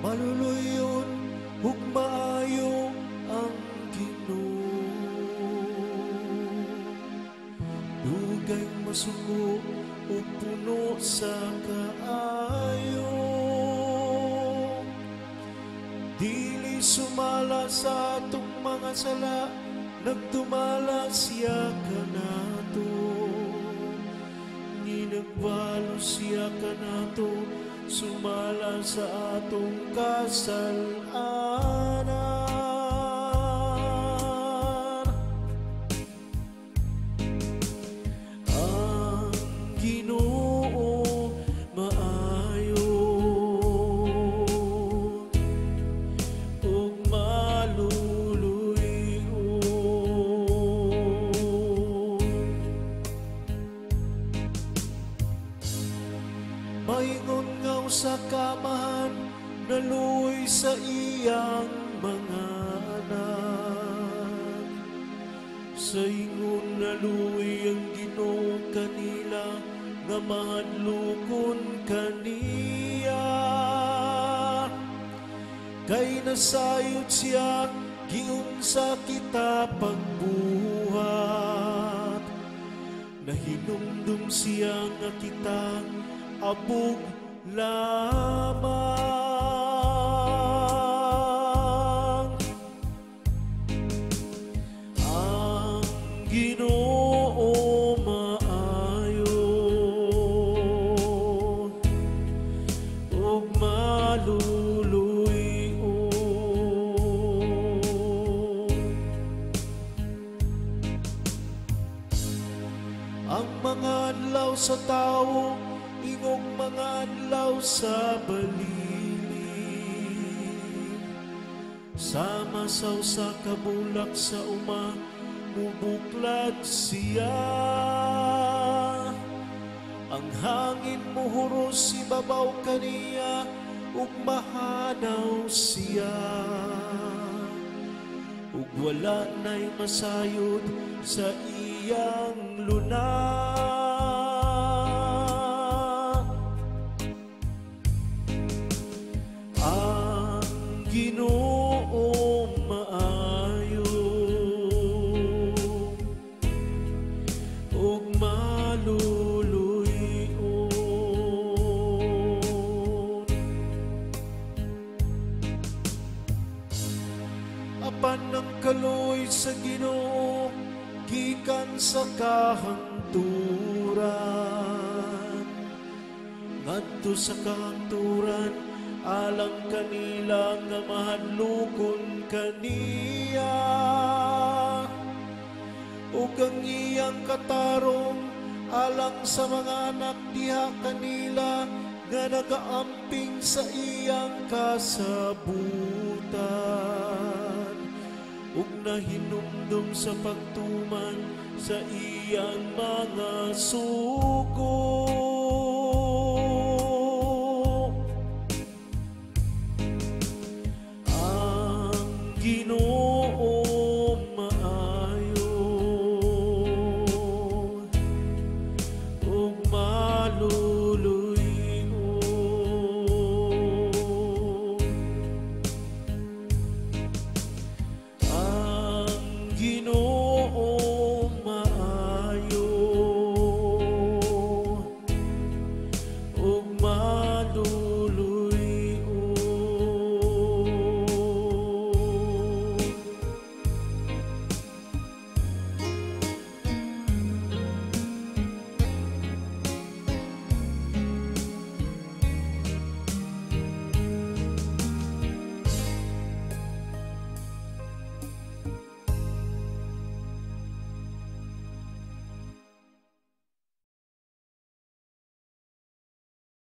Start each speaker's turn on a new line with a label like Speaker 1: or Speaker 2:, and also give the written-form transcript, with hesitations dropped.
Speaker 1: Maluluyon ug maayo ang Ginoo. Dugay masuko ug puno sa kaayo. Dili sumala sa atong mga sala, nagdumala siya kanato. Ninagbalo siya kanato, sumala sa atong kasalanan. Ang Ginoo maayo ug maluluyon. Maingon nga usa ka amahan, naluoy sa iyang mga anak. Sa ingon naluoy ang Ginoo kanila, nga mahadlokon kaniya. Kay nasayod siya, giunsa kita pagbuhat. Nahinumdum siya nga kita abog lamang. Ang Ginoo maayo ug maluluyon. Ang mga adlaw sa tawo ingog mga adlaw sa balili, sama sa usa ka bulak sa uma, mubuklad siya. Ang hangin muhuros ibabaw kaniya, ug mahanaw siya. Ug wala na'y masayod sa iyang luna. Ang Ginoo maayo ug maluluyon. Apan ang kaluoy sa Ginoo gikan sa kahangturan ngadto sa kahangturan, alang kanila nga mahadlokon kaniya. Ug ang iyang katarong alang sa mga anak diha kanila nga nagaamping sa iyang kasabutan, ug nahinumdum sa pagtuman sa iyang mga sugo. Ang Ginoo